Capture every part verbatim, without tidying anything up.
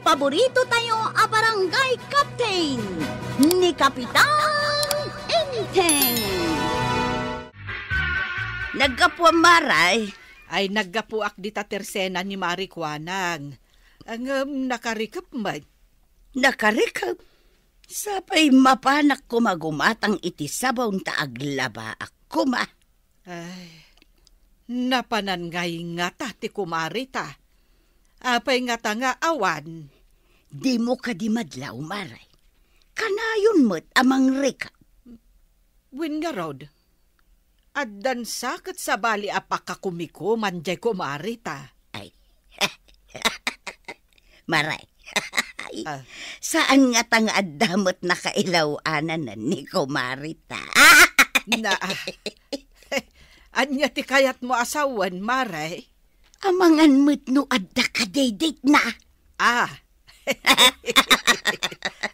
Paborito tayo a barangay captain, ni Kapitan Enteng. Naggapuam, Maray. Ay, naggapuak dita tersena ni Mari Kuanang. Ngem nakarikep met. Nakarikep? Sapay mapanak koma gumatang iti sabaw ta aglabaak koma. Ay, napanan ngay ngata ti kumarita. Apay ngata nga awan? Dimo kadi madlaw, Maray. Kanayon met a mangrikep. Wen ngarud, addan sa ket sabali a pakakumikuman jay kumarita. Ay. Maray. Ah. Saan ngata nga adda met nakailaw-anan ni kumarita? Na, ah. Ania ti kayatmo a sawen, Maray? Amangan met no adda kadedetna. Ah.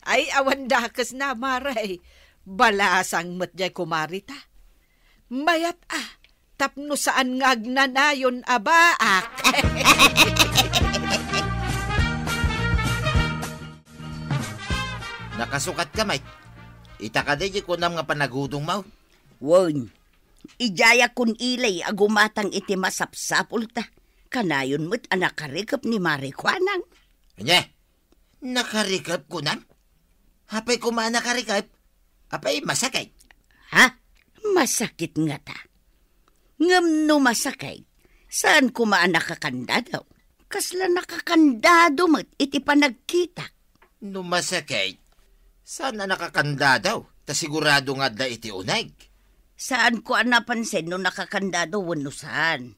Ay, awan dakesna, Maray. Balasang met jay kumarita. Mayat, ah, tapno saan nga agnanayon a baak. Nakasukatka met. Ita kadi ti kunam nga panagudongmo? Wen, idiayak kun ilay a gumatang iti masapsapulta. Kanayon met a nakarikep ni Mari Kuanang. Ania? Nakarikep kunam? Apay koma a nakarikep? Apay masakit? Ha? Masakit ngata. Ngem no masakit, saan koma a nakakandado? Kasla nakakandado met iti panagkitak. No masakit, saan a nakakandado? Ta sigurado nga adda iti uneg. Saan ko a napansin no nakakandado wenno saan.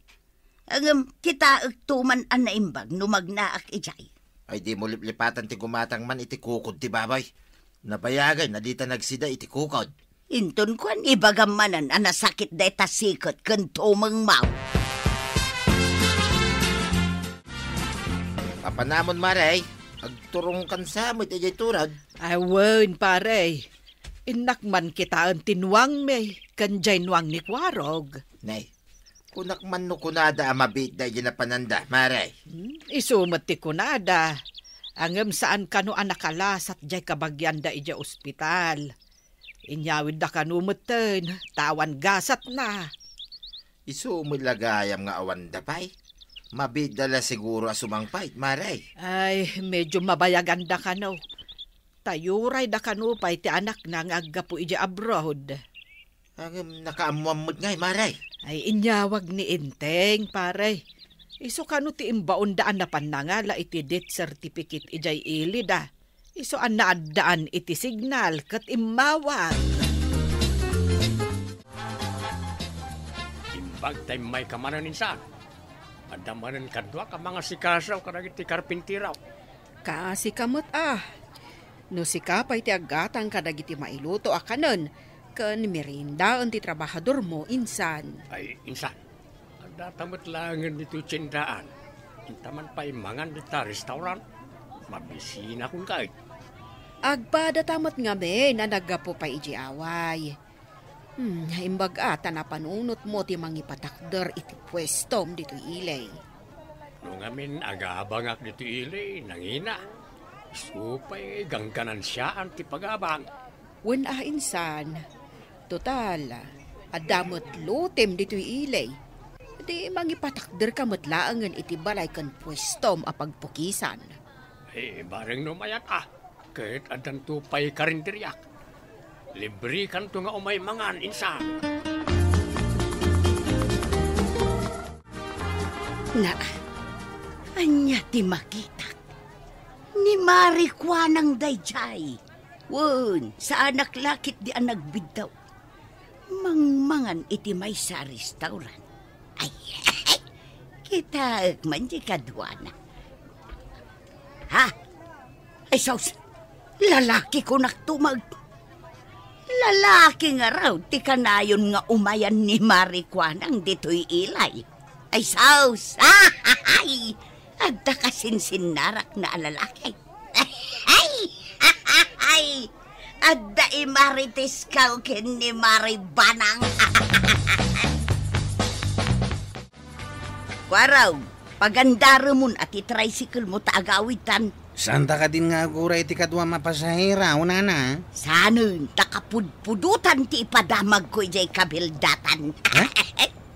Ngem, kitaekto man a naimbag no magnaak idiay. Ay, dimo liplipatan ti gumatang man iti kukod ti baboy. Nabayagen a dita nagsida iti kukod. Inton kuan, ibagam manen a nasakit dayta siket ken tumengmo. Papanamon, Maray, agturongkan sa met idiay turod. Ay, wen, pare. Innak man kitaen ti nuangmi ken jay nuang ni Kuarog. Nay, kunak man no kunada a mabiitda idiay napananda, Maray. Hmm, isu met ti kunada. Ngem saan kano a nakalasat jay kabagianda idiay ospital. Inyawidda kano metten, ta awan gasatna. Isu met la gayam nga awanda pay. Mabiitda la siguro a sumangpet, Maray. Ay, medyo mabayaganda kano. Ta urayda kano pay ti anakna nga aggapu idiay abroad. Ngem nakaammoam met ngay, Maray. Ay, inyawag ni Enteng, pare. Isu kano ti imbaonda a napan nangala iti death certificate idiay ilida. Isu a naaddaan iti signal ket immawag. Imbag ta immayka manen, insan. Adda manen kaduak a mangasikaso kadagiti karpintero. Kaasika met a. No sika pay ti aggatang kadagiti mailuto a kanen ken meriendaen ti trabahadormo, insan. Ay, insan. Addata met laengen ditoy tiendaan. Intaman pay mangan dita restaurant. Mabisina kun kayat. Agpadata met ngamin a naggapu pay idiay away. Hmm, imbag a ta napanunotmo ti mangipatakder iti puestom ditoy ili. No ngamin agabangak ditoy ili, nangina. Isu pay gangganansiaan ti pagabang. Wen a, insan. Total, adda met lutem ditoy ili. Di mangipatakderka met laengen iti balay ken puestom a pagpukisan. Eh, bareng no mayat a. Ket addanto pay karinderiak. Librekanto nga umay mangan, insan. Na, ania ti makitak? Ni Mari Kuanang daydiay. Wen, saanak la ketdi a nagbiddaw. Mangmangan iti maysa a restaurant. Ay, kitaek man ti kaduana. Ha? Ay, sus! Lalaki kunak tumag. Lalaki ngarud ti kanayon nga umayan ni Mari Kuanang ditoy ili. Ay, sus! Ay! Adda kasinsinnarakna a lalaki. Ay! Ay! Adda i Marites ken ni Mari Banang. Kuarog, pagandaremon a ti tricycle mo ta agawidtan. Saanta kadin nga agura iti kaduam a pasahero, nana? Saanen, ta kapudpudotan ti ipadamagko idiay kabildatan. Ha?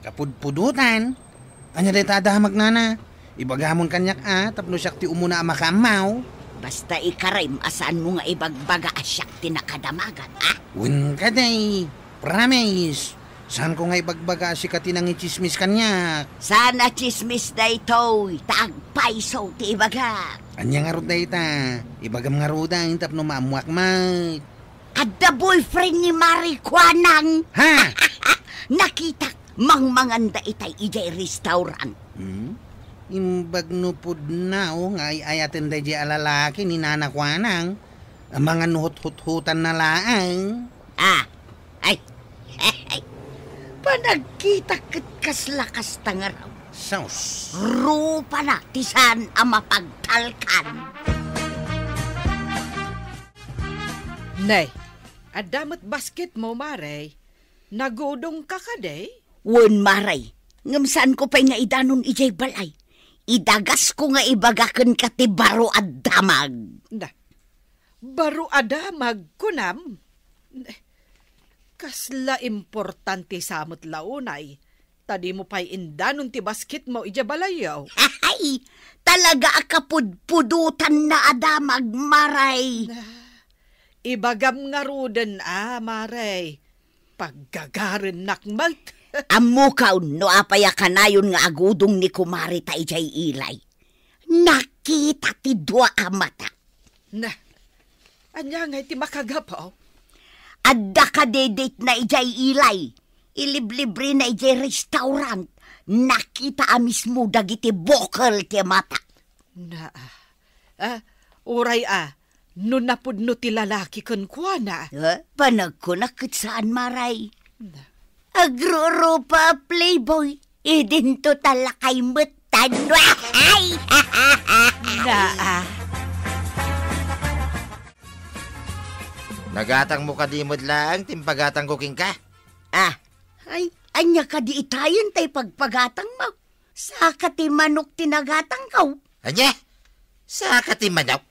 Kapudpudotan? Ania dayta a damag, nana? Ibagamon kaniak a, tapno siak ti umuna a makaammo. Basta ikarim a saanmo nga ibagbaga a siak ti nakadamagan, a? Wen kadi, promise. Saanko nga ibagbaga a sika ti nangitsismis kaniak. Saan a tsismis daytoy, ta agpayso ti ibagak. Ania ngarud dayta? Ibagam ngaruden tapno maammoak met. Adda boyfriend ni Mari Kuanang. Ha? Nakitak, mangmanganda itay idiay restaurant. Hmm? Imbag no pudno nga ay-ayaten daydiay a lalaki ni Nana Kuanang, amangan no huthuthutanna laeng. Ah, ay, ay, panagkitak ket kasla kasta nga raw. Sus. Rupana ti saan a mapagtalkan. Nay, adda met basketmo, Mare. Nagudongka kadi? Wen, Mare. Ngem saanko pay nga idanon idiay balay. Idagasko nga ibaga kenka ti baro a damag. Na, baro a damag, kunam? Kasla importante sa met la unay. Ta dimo pay indanon ti basketmo idiay balayyo. Ay, talaga a kapudpudotanna a damag, Mare. Ah, ibagam ngaruden a, Mare. Paggagarennak met. Ammokon no apay a kanayon nga agudong ni Kumare ta idiay ilay. Nakita ti dua a mata. Na, ania ngay ti makagapu? Adda kadi date-na idiay ilay. Iliblibrena idiay restaurant. Nakita a mismo dagiti bukel ti mata. Na, ah, uray a, no napudno ti lalaki kenkuana. Eh, panagkunak ket saan, Mare. Na. Agrurupa a playboy. Idinto ta lakay met tan-, ay! Naa. Nagatangmo kadi met laeng ti impagatangko kenka? Ah, ay, ania kadi itayen ta ipagpagatangmo? Saka ti manok ti nagatangko. Ania? Saka ti manok?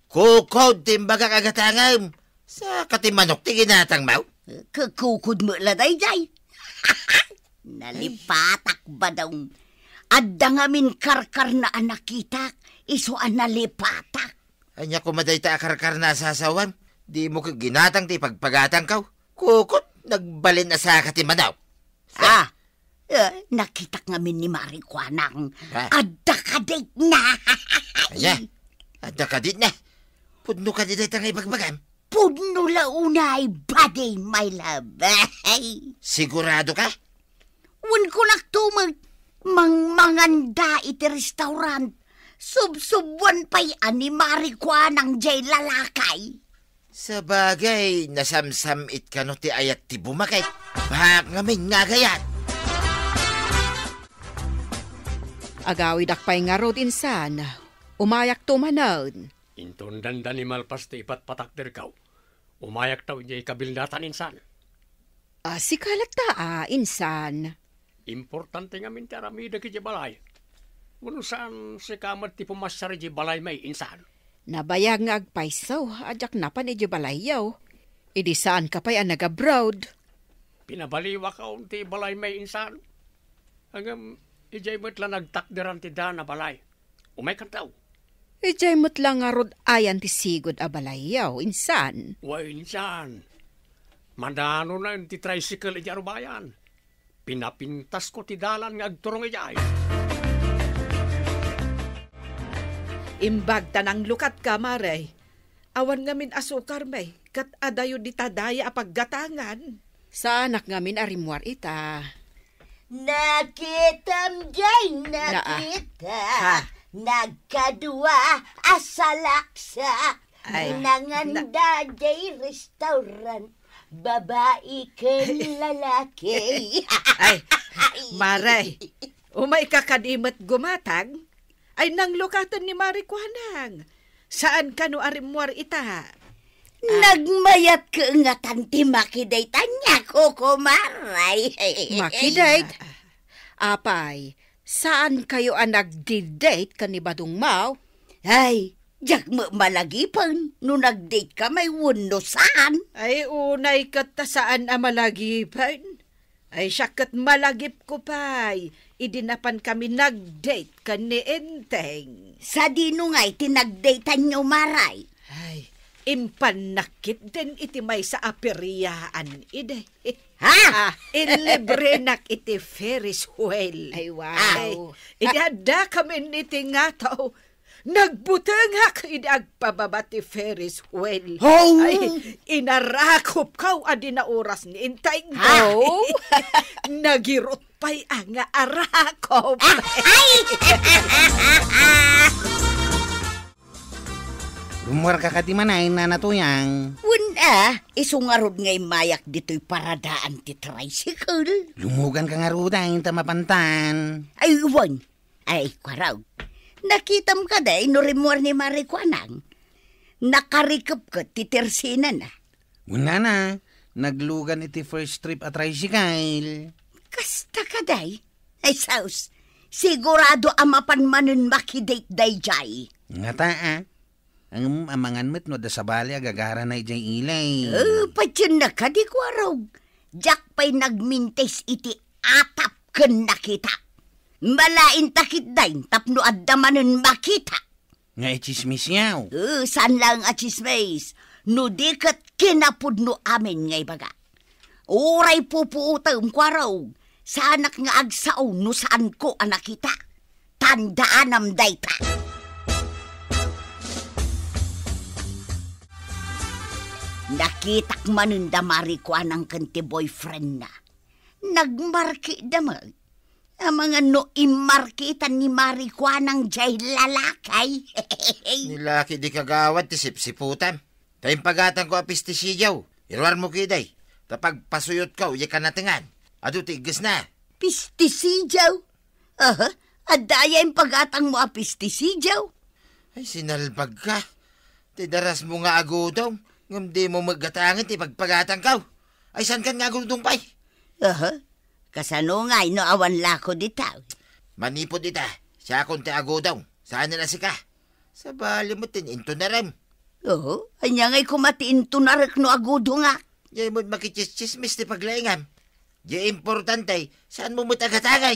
Kukod ti imbagak a gatangem. Saka ti manok ti ginatangmo? Kukod met la daydiay. Nalipatak, Badong. Adda ngamin karkarna a nakitak, isu a nalipatak. Ania koma dayta a karkarna a sasawem? Dimo ket ginatang ti ipagpagatangko. Kukod, nagbalin a saka ti manok. Ah, eh, nakitak ngamin ni Mari Kuanang. Ah. Adda kadayna. Ania? Adda kadayna? Pudno kadi dayta nga ibagbagam? Pudno la unay, buddy, my love. Sigurado ka? Wen, kunak tumet, mangmanganda iti restaurant. Subsubwan pay a ni Mari Kuanang jay lalaki. Sabagay, nasamsam-it kano ti ayat ti bumakek. Baak ngamin nga agayat. Agawidak pay ngarud insan, umayakto manen. Inton dandani malpas ti ipatpatakderko, umayakto idiay kabildatan insan. Ah, sika latta, ah, insan. Importante ngamin ti aramidek idiay balay. Wenno saan, sika met ti pumassar idiay balaymi, insan? Nabayag nga agpayso a diak napan idiay balayyo. Idi saanka pay a nag-abroad. Pinabaliwak ti balaymi, insan. Ngem, idiay met la nagtakderan ti daan a balay. Umaykanto. Idiay met la ngarud ayan ti sigud a balayyo, insan. Wen, insan. Madanonen ti tricycle idiay arubayan. Pinapintasko ti dalan nga agturong idiay. Imbag ta nanglukatka, Mare. Awan ngamin asukarmi, ket adayo dita daya a paggatangan. Saanak ngamin a rimmuar ita. Nakitam jay, nakita. Ha? Nagkadua a salaksak. Ay, nanganda jay restaurant. Babai ken lalaki. Ay, Mare, umayka kadi met gumatang? Ay, nanglukaten ni Mari Kuanang. Saan kano a rimmuar ita? Ah. Nagmayat kaengatan ti makidate ania, Kuko Maray. Makidate? Apay, saan kayo a nagdi-date ken ni Badong Mau? Ay, Diak met malagipen no nag-date ka met wenno saan. Ay, unay ket ta saan a malagipen. Ay, siak ket malagipko pay idi napankami nag-date ken ni Enteng. Sadino ngay ti nag-dateanyo, Maray? Ay, impannak ketdin iti maysa a periaan idi. Ha? Ah, inlibrenak iti Ferris wheel. Ay, wow. Ay, idi addakamin iti ngataw, nagbutengak idi agpababa ti Ferris wheel. Oh! Ay, inarakopko a di naoras ni Enteng. Ah! Oh! Nagirot pay a nga arakop. Ah, ay! Rummuarka kadi manen, Nana Tuyang? Wen a, isu ngarud nga immayak ditoy paradaan ti tricycle. Lumuganka ngaruden ta mapantan. Ay, wen. Ay, kuarog. Nakitam kadi no rimmuar ni Mari Kuanang? Nakarikep ket ti tersinana. Wen a, naglugan iti first trip a tricycle. Kasta kadi? Ay, sus, sigurado a mapan manen makidate daydiay. Ngata a. Ngem amangan met no adda sabali a gagarana idiay ili. Eh, patiennak kadi, kuarog. Diak pay nagmintis iti atap ken nakita. Malainta ketdin tapno adda manen makita. Nga itsismis yaw? Eh, saan laeng a tsismis. No di ket kinapudno amin nga ibaga. Uray pupuotem, kuarog, saanak nga agsao no saanko a nakita. Tandaanam dayta. Nakitak manen da Mari Kuanang ken ti boyfriendna. Nagmarkida met. Amangan no immarkitan ni Mari Kuanang jay lalaki. Ni laki di kagawad ti sipsiputam. Ta impagatangko a pestisidio, iruarmo kadi, ta pagpasuyotko idiay kanatengan. Adu ti iggesna. Pestisidio? Aha, adda aya impagatangmo a pestisidio? Ay, sinalbagka. Ti darasmo nga agudong, ngem dimo met gatangen ti pagpagatangko. Ay, saankan nga agudong pay? Aha, kasano ngay no awan lako dita? Manipud ita, siakon ti agudong, saanen a sika. Sabali met ti intunarem. Oo, ania ngay koma ti intunarek no agudongak? Diay met makitsismis ti paglaingam. Diay importante, saanmo met a gatangen.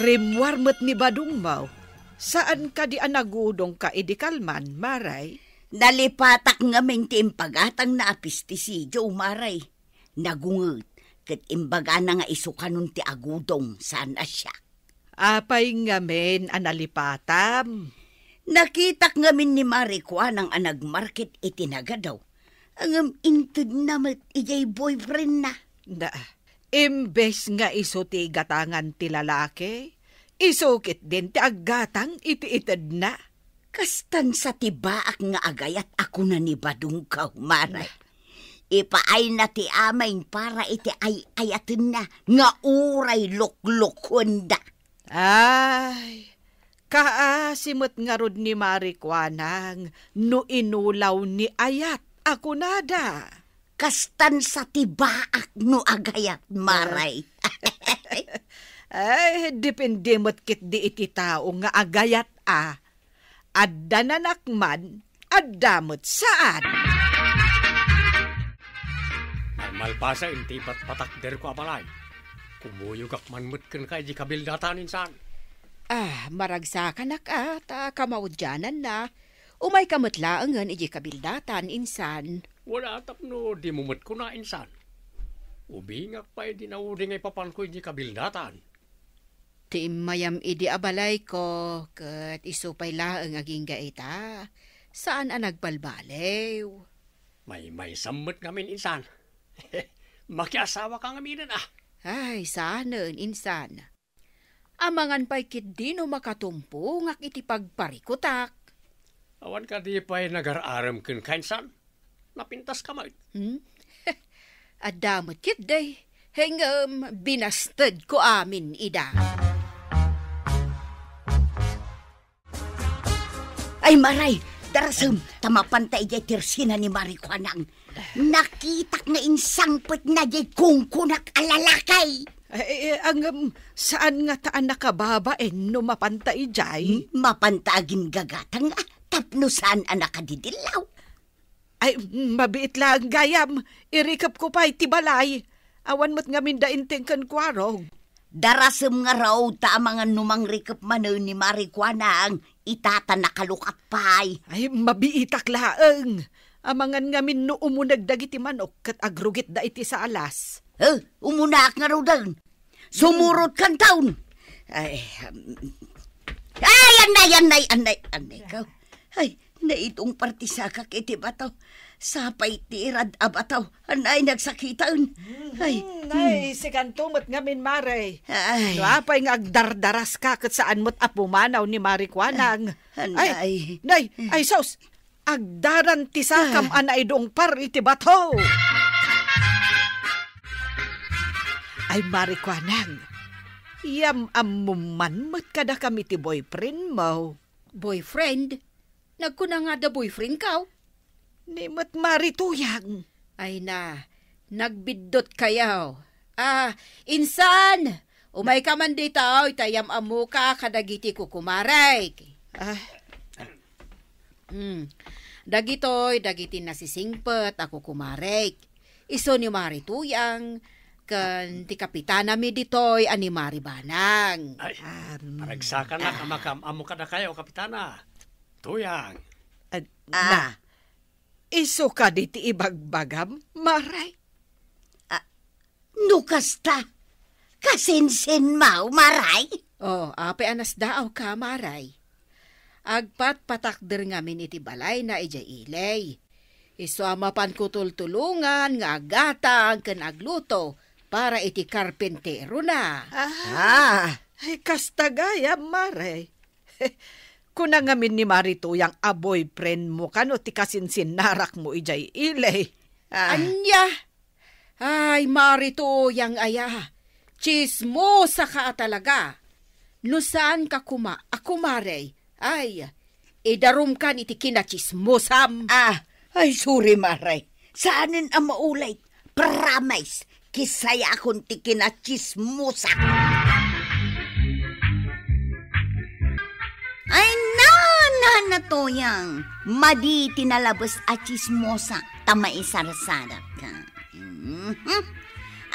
Rimmuar met ni Badong Mau, saan kadi a nagudongka idi kalman, Maray? Nalipatak ngamin ti impagatangna a pestisidio, Maray. Nagunget, ket imbagana nga isu kanon ti agudong, saan a siak. Apay ngamin a nalipatam? Nakitak ngamin ni Mari Kuanang a nagmarket iti nagadaw, ngem intedna met idiay boyfriendna. Na, imbes nga isu ti gatangan ti lalaki, isu ketdin ti aggatang iti itedna. Kastan sa ti baak nga agayat a kuna ni Badong Kaumara. Ipaayna ti amin para iti ay-ayatenna nga uray loklokuenda. Ay, kaasi met ngarud ni Mari Kuanang no inulaw ni ayat a kunada. Kastan sa ti baak no agayat, Maray. Ay, depende met ketdi iti tao nga agayat a. Adda nanakman, adda met saan. Malmalpasen ti patpatakderko a balay. Kumuyogak man met kenka idiay kabildatan, insan. Ah, maragsakanak a, ta kamaudiananna. Umayka met laengen idiay kabildatan, insan. Wen a tapno dimo met kuna, insan. Ubingak pay idi naudi nga ipapanko idiay kabildatan. Ti immayam idi a balayko, ket isu pay laeng agingga ita, saan a nagbalbaliw. Maymaysam met ngamin, insan. Makiasawaka ngaminen a. Ay, saanen, insan. Amangan pay ketdi no makatumpongak iti pagparikutak. Awan kadi pay nagar-arem kenka, insan? Napintaska met. Hmm? Adda met ketdi. Ngem binastedko amin ida. Ay, Maray, darasem, ta mapanta idiay tersina ni Mari Kuanang. Nakitak nga insangpetna diay kungkunak a lalaki. Ay, eh, ang, um, saan nga ta a nakababain no mapanta idiay? Hmm, mapanta agin gagatang, ah, tapno saan a nakadidillaw. Ay, mabiit laeng gayam, irikepko pay ti balay. Awan met ngamin da inteng ken kuarog. Darasem ngarud ta amangan no mangrikep manen ni Mari Kuanang, ita ta nakalukat pay. Ay, mabiitak laeng. Amangan ngamin no umuneg dagiti manok ket agrugitda iti salas. Eh, umunaak ngaruden. Sumurot kan taon. Ay, um, ay, anay, anay, anay, anay ka. Ay, naidong partisakak iti bato. Sapay ti irad a bato. Anay, nagsakiten. Ay, hmm, ay, sikanto met ngamin, Mare. Ay. No apay nga agdardaras ka ket saan met a pumanaw ni Mari Kuanang. Ah, anay. Ay, nay, ay, sus! Agdaran ti sakam a naidungpar iti bato. Ay, Mari Kuanang, yam-ammom man met kadakami ti boyfriend mo. Boyfriend? Nagkuna nga da boyfriend kaw? Ni met Mari Tuyang. Ay na, nagbiddot kayo. Ah, insan, umay ka man ditoy, ta yam-ammoka kadagiti kukumarek. Ah, Hmm. Dagitoy dagiti nasisingpet a kukumarek. Isu ni Mari Tuyang ken ti kapitanami ditoy a ni Mari Banang. Ay, um, paragsakannak a makam-ammo kadakayo, Kapitana. Tuyang. Ah, ah, na, isu kadi ti ibagbagam, Mare? Ah, No kasta, kasinsinmaw, Maray? Oh, apay a nasdaawka, Maray. Agpatpatakder ngamin iti balayna idiay Ilay. Isu a mapanko tultulongan nga aggatang ken agluto para iti karpinterona. Ah. Ah. Ay, kasta gayam, Maray. Kuna ngamin ni Mari Tuyang a boyfriend mo kano ti kasinsinnarak mo idiay Ilay. Ah. Ania? Ay, Mari Tuyang aya, tsismosa ka a talaga. No saan ka koma a kumare, ay, idarumkan iti kinatsismosam. Ah, ay, sorry, Mare. Saanen a maulit. Promise, kisayakon ti kinatsismosa. Ay, na, na, na, Tuyang. Madi ti nalabes a tsismosa, ta maisarsarak ka. Mhm.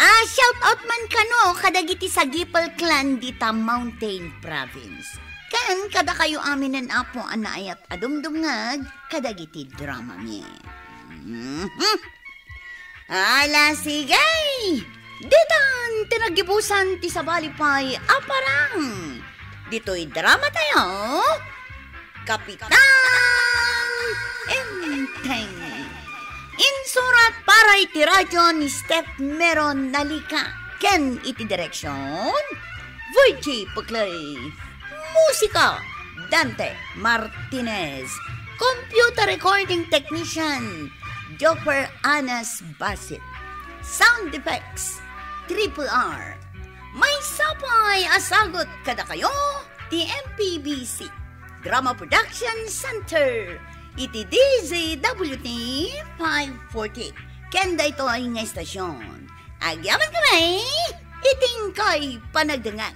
Ah, shout out man kano kadagiti Sagipal Clan dita Mountain Province. Ken kadakayo aminen, Apo, a naayat a dumdumngeg kadagiti dramami. Mhm. Ala, sige! Ditan ti naggibusan ti sabali pay a parang. Ditoy drama tayo, Kapitan Enteng. Insurat para iti radyo ni Steph Meron Nalika ken iti direksyon, Virgie Puclay. Musika, Dante Martinez. Computer recording technician, Joffer Anas Basit. Sound effects, Triple R. Maysa pay a sagut kadakayo ti M P B C Drama Production Center iti D Z W T five forty. Ken daytoy nga estasyon, agyamankami iti inkay panagdengngeg.